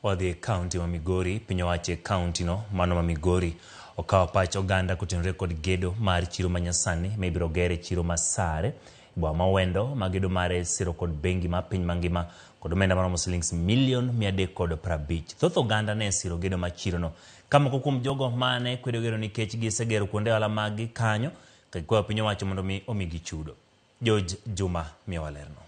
Wadhi e kaunti ma Migori, piny owacho e kaunti no mano ma Migori okawo pach oganda kotenore kod gedo mar chiro manyasani ma ibiro ger e chiro ma Sare e boma ma Owendo ma gedo mare siro kod bengi ma piny mangima kod omenda maromo silings milion 350. Thoth oganda ne siro gedo mar chirono ka moko kuom jogo mane kwedo gedo nikech gisegero kuonde ohala maggi kanyo ka gikwayo piny owacho mondo mi omigi chudo. George Juma miyowa lerno.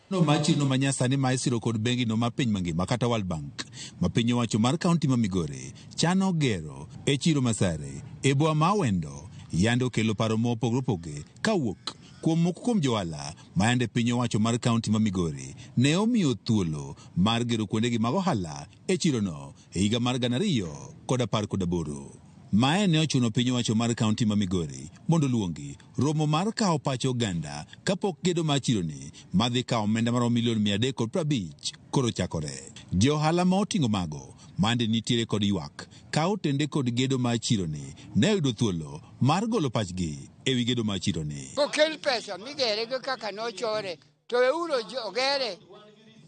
No mar chirno ma nyasani ma isiro kod bengi no ma piny mangima kata World Bank ma piny owacho mar kaunti ma Migori chano gero e chiro ma Sare e boma ma Awendo yande okelo paro mopogore opogore kawuok kuom moko kuom johala ma yande piny owacho mar kaunti ma Migori ne omiyo thuolo mar gero kuondegi mag ohala e chirono e higa mar 2018. Mae ne ochuno piny owacho mar kaunti ma Migori mondo oluongi romo mar kawo pach oganda kapok gedo mar chironi madhi kawo omenda maromo milion 350 koro chakore. Johala ma oting'o mago mande nitiere kod ywak ka otende kod gedo mar chironi ne oyudo thuolo mar golo pachgi ewi gedo mar chironi. Kokel pesa migere go kaka nochore to weuru ogere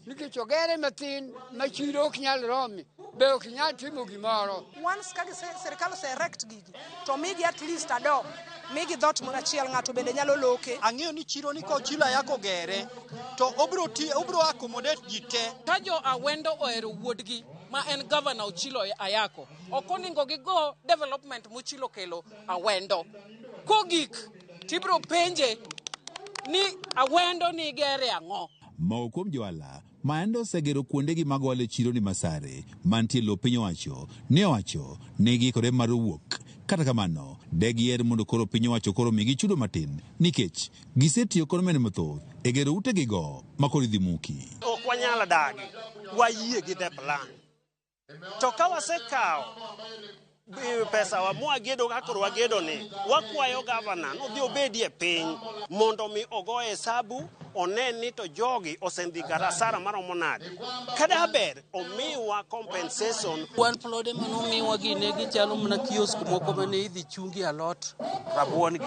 nikech ogere mathin ma chiro ok nyal romi be ok nyal timo gimoro. Once ka sirikal ose erect gigi to migi at least a door, migi dhoot moro achiel ng'ato bende nyalo loke. Ang'eyo ni chiro ni kochilo ayako ogere to obiro ti obiro accommodate ji te. Ka jo Awendo ohero wuodgi ma en gavana Ochilo Ayako, ok oningo gigo development mochilo kelo Awendo. Kogik tibiro penje ni Awendo ni gere ang'o? Moko kuom johala ma yande osegero kuondegi mag ohala e chironi ma Sare mantie e lo piny owacho ne owacho ni giikore mar wuok. Kata kamano, de giher mondo koro piny owacho koro omigi chudo matin nikech gisetiyo kod omenda mathoth e gero utegigo ma koro idhi muki. Ok wanyal dagi, wayie gi the plan. To ka wasekawo pesawa mwagedo kaka koro wagedo ni, wakwayo gavana nodhi obedie piny mondo mi ogo hesabu one ni to jogi osedhi kar asara maromo nade. Kada ber omiwa compensation. Wan plode manomiwa gi ne gichalo mana kiosk moko mane idhi chungi alot rabuon gi.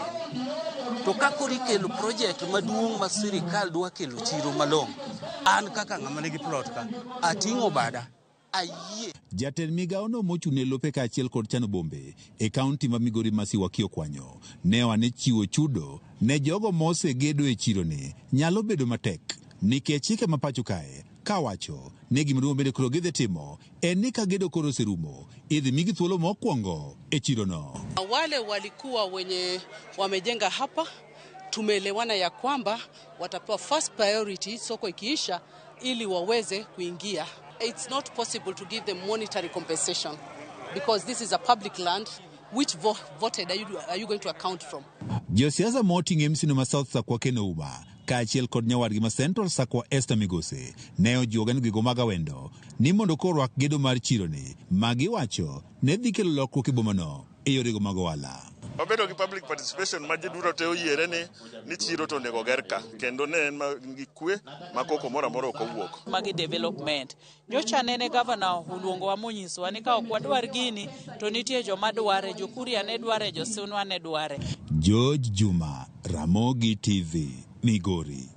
To ka koro ikelo project maduong' ma sirikal dwa kelo chiro malong'o, an kaka ng'ama nigi plot ka, ating'o bada ayie. Jatend migawono mochung' ne lope kaachiel kod chano bombe e kaunti ma Migori Mercy Wakio Kwanyo ne oa ni chiwo chudo ne jogo mosegedo e chironi nyalo bedo matek nikech chike ma pacho kae kawacho ni gima duong' bende koro gidhi timo en ni ka gedo koro oserumo idhi migi thuolo mokwongo e chirono. Wale walikuwa wenye wamejenga hapa, tumeelewana ya kwamba watapewa first priority soko ikiisha, ili waweze kuingia. It's not possible to give them monetary compensation because this is a public land. Which voted are you going to account from? Josiasa moting'o MC no ma South Sakwa Ken Ouma kaachiel kod nyawadgi ma Central Sakwa Esther Migose ne ojiwo oganda gigo mag Awendo ni mondo koro rwak gedo mar chironi ma giwacho ne dhi kelo lokruok e bomano e yorego mag ohala. Wabedo gi public participation ma ji duto te oyiere ni chiro to onego ger ka kendo ne en gi kwe ma koko moro amora ok owuok. Magi development. Nyocha nene gavana oluongowa monyisowa ni ka ok wadwar gini to nitie joma dware, jo Kuria ne dware, jo Sunwa ne dware. George Juma, Ramogi TV, Migori.